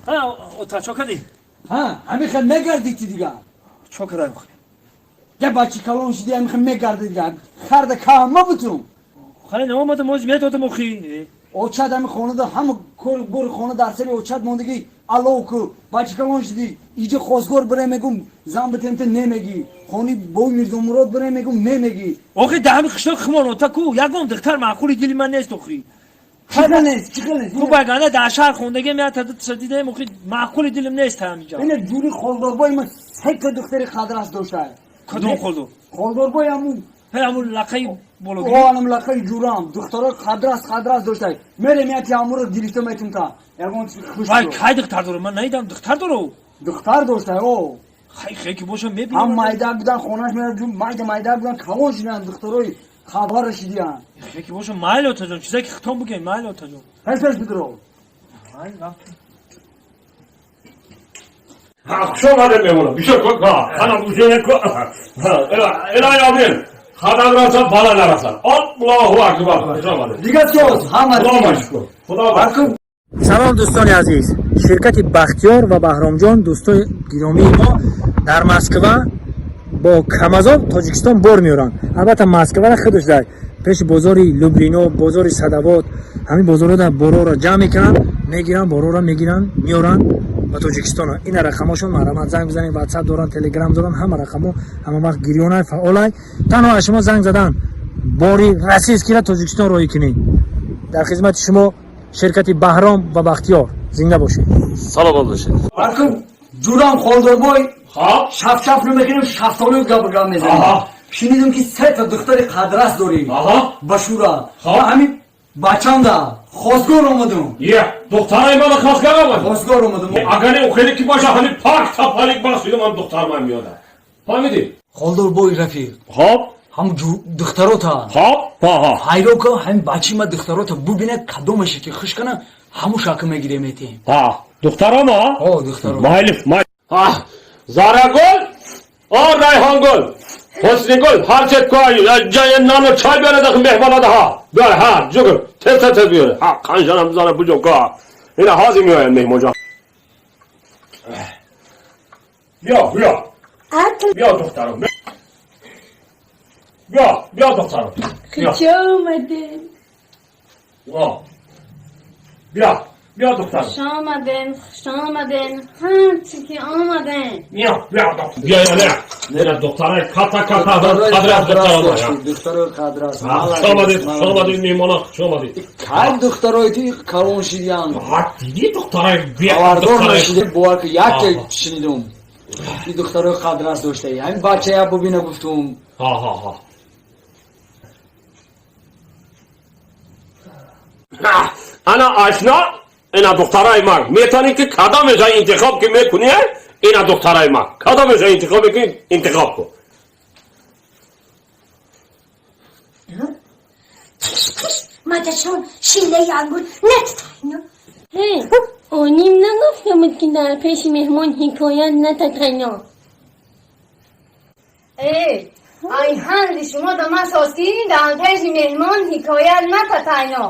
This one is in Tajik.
Ҳа, ота, чо кардӣ? Ҳа, ҳамин хел мегардӣ ти дига. Чо кардам? Я бачи калон шуди, ҳамин хел мегардӣ дига. Харда кама бутун. Хеле наомадам, оз медодам охи. Очад ҳами хонада ҳама кори бори хона дар сари очад мондагӣ алов ку. Бачи калон шуди, иҷа хосгор бире мегум, зан битем, немегӣ. Хони бой Мирзомурод бире мегум, немегӣ. Охи, дар ҳами қишлоқ химон, ота, ку ягон духтар маъқули дили ман нест охи. Чӣ хел нест, чӣ хел нест? Ку байганда дар шаҳр хондагиам, як та дидем охи, маъқули дилим нест ҳамиҷа. Ина ҷури холдорбои ма сета духтари қадрас дошта. Кадом холдор? Холдорбои ҳамун. Ҳе, ҳамун лақаи бологӣ? О, анам лақаи ҷурам духтарои қадрас қадрас дошта. Мерем, яки ҳамуро гирифта метум та ягон чизи хуш. Вай, кай духтар дору? Ман наидам, духтар дору? Духтар дошта, о. Хай, хе ки боша Ҳам мебинам. Майда будан, хонаш мера, майда майда будан, калон шидан, духтарои хабара шидиян. Хе ки боша, майли, отаҷон, чизе ки хитон бигем, майли, отаҷон. Пеш пеш бидро. Майли, рафтем. Хуш омадем, меҳмона. Бисёр ана узене ку. Илоҳи амин. Хадам раса, бала нарасад. Аллоҳу акбар. Хуш омадем. Дига соз ҳама. Худо ба шукр. Худо ба шукр. Салом, дӯстони азиз! Ширкати Бахтиёр ва Баҳромҷон, дӯстони гиромии мо, дар Москва бо Камазо Тоҷикистон бор меоранд. Албатта, Москвара худаш дар пеши бозори Люблино, бозори Садовод, ҳамин бозорҳо дар борҳоро ҷамъ мекунанд, мегиранд, борҳоро мегиранд, меоранд ба Тоҷикистон. Ина рақамошон, марҳамат, занг бизанед. Ватсап доранд, Телеграм доранд, ҳама рақамо ҳама вақт гирёнай, фаъолай. Танҳо аз шумо занг задан, бори российский ра Тоҷикистон роҳӣ кунед. Дар хизмати шумо ширкати Баҳром ва Бахтиёр. Зинда бошед. Саломат бошед. Аку, ҷурам холдорбой. Хоб. Шафшаф намекунем, шафтолӯ гап гап мезанем. Шунидам, ки сета духтари қадрас дорӣ. Ба шура. Хоб. Ҳамин бачамда хосгор омадум. Е, духтараи мана хосгор омад. Хосгор омадум. Агар хеле ки боша, ҳамин пак тапалик басидам, ҳам духтар ман меода. Фаҳмидӣ? Холдорбой рафиқ. Хоб. Ҳам духтарота. Хоб. Ҳа. Ҳайро ка, ҳамин бачи ма духтарота бубинад, кадомаше ки хуш кана, ҳамун шакл мегирем, метем. Ҳа. Духтарома? О, духтаро. Майли, майли. Ҳа. Зарагул? О, Райҳонгул. Ҳуснигул, ҳар чет ку, ҷая нону чой биёрад меҳмонада ҳа. Биёр, ҳа, ҷугр. Тез тез биёр. Ҳа, қанжанам бизана буҷо ку. Ина ҳозир меоянд меҳмонҷон. Биё, биё. Биё, духтарам. Биё, биё, духтарам. Биё. Куҷо омадем? О. Биё, биё, духтарам. Хуш омадем, хуш омадем, ҳарчи ки омадем. Биё, биё, духтар. Биё, я, не. Не, духтарай ката ката қадрас духтарам. Духтарои қадрас. Хуш омадед, хуш омадед, меҳмона, хуш омадед. Кай духтарои ти калон шидиян? Ҳа, диди, духтарай, биё, Хабардор духтарай. нашида, бовар ки, яке шунидум, ин духтарои қадрас доштаи, ҳамин бачая бубина гуфтум. Ҳа, ҳа, ҳа. Ана ашна, ина духтараи ман. Метавонӣ ки кадомеша интихоб ки мекунӣ, ина духтараи ман. Кадомеша интихоб мекунӣ, интихоб кун. Киш-киш, мадашон шилаи ангур нетайно. Ҳе, оним нагуфта буд, ки дар пеши меҳмон ҳикоят нататайно. Э, ай ҳанди шумо да ма сосӣ, дар пеши меҳмон ҳикоят нататайно.